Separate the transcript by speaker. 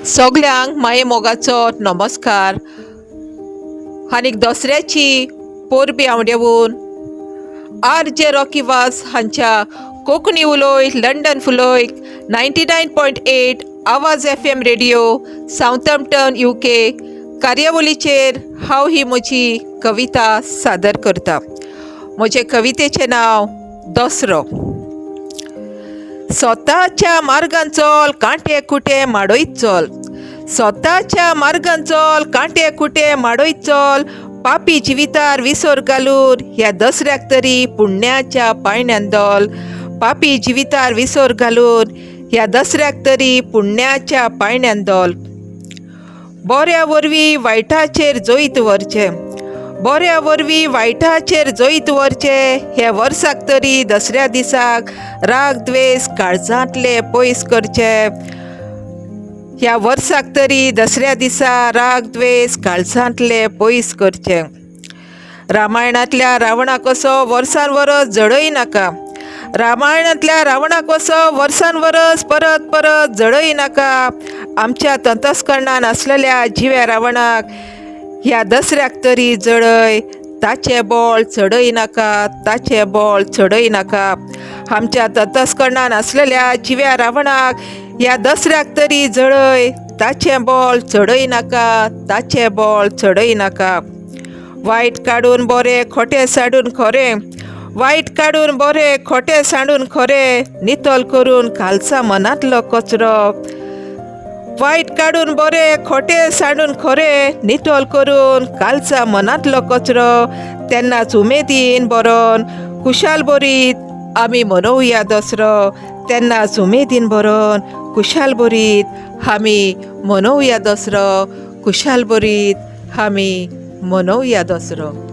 Speaker 1: सगल्यांक माये मोगाचो नमस्कार आनीक दसऱ्याची परबी आंवडेवन आर जे रॉकी वास हांच्या कोंकणी उलोय लंडन फुलोय 99.8 Awaaz F M radio Southampton U K कार्यावळीचेर हांव ही म्हजी कविता सादर करता. म्हजे कवितेचें नांव दसरो. स्वताच्या मार्गान चल, कांटे खुटे माडयत चल. स्वताच्या मार्गान चल, कांटे खुटे माडयत चल. पापी जिवितार विसर घालून ह्या दसऱ्याक तरी पुण्याच्या पायण्यान दोल. पापी जिवितार विसर घालून ह्या दसऱ्याक तरी पुण्याच्या पायण्यान दोल. बऱ्या वरवीं वायटाचेर जैत व्हरचें, बऱ्या वरवीं वायटाचेर जैत व्हरचें. हे वर्साक तरी दसऱ्या दिसाक राग द्वेस काळजांतले पयस करचे. ह्या वर्साक तरी दसऱ्या दिसा राग द्वेस काळजांतले पयस करचे. रामायणांतल्या रावणा कसो वर्सान वरस जडय नाका. रामायणांतल्या रावणा कसो वर्सान वरस परत परत जडय नाका. आमच्या तंतस्करणान आसलेल्या जिव्या रावणाक ह्या दसऱ्याक तरी जडय, ताचें बळ चडय नाका, ताचें बळ चडय नाका. आमच्या तंतस्करणान आसलेल्या जिव्या रावणाक ह्या दसऱ्याक तरी जळय, ताचें बळ चडय नाका, ताचें बळ चडय नाका. वायट काडून बरें, खोटें साडून खरें. वायट काडून बरें, खोटें सांडून खरें. नितळ करून कालचा मनांतलो कचरो. वायट काडून बरें, खोटें सांडून खरें. नितळ करून कालचा मनांतलो कचरो. तेन्नाच उमेदीन बरोन खुशाल बरीत आमी मनोवया दसरो. तेन्नाच उमेदीन बरोन खुशाल बरीत आमी मनोवया दसरो. खुशाल बरीत आमी मनोवया दसरो.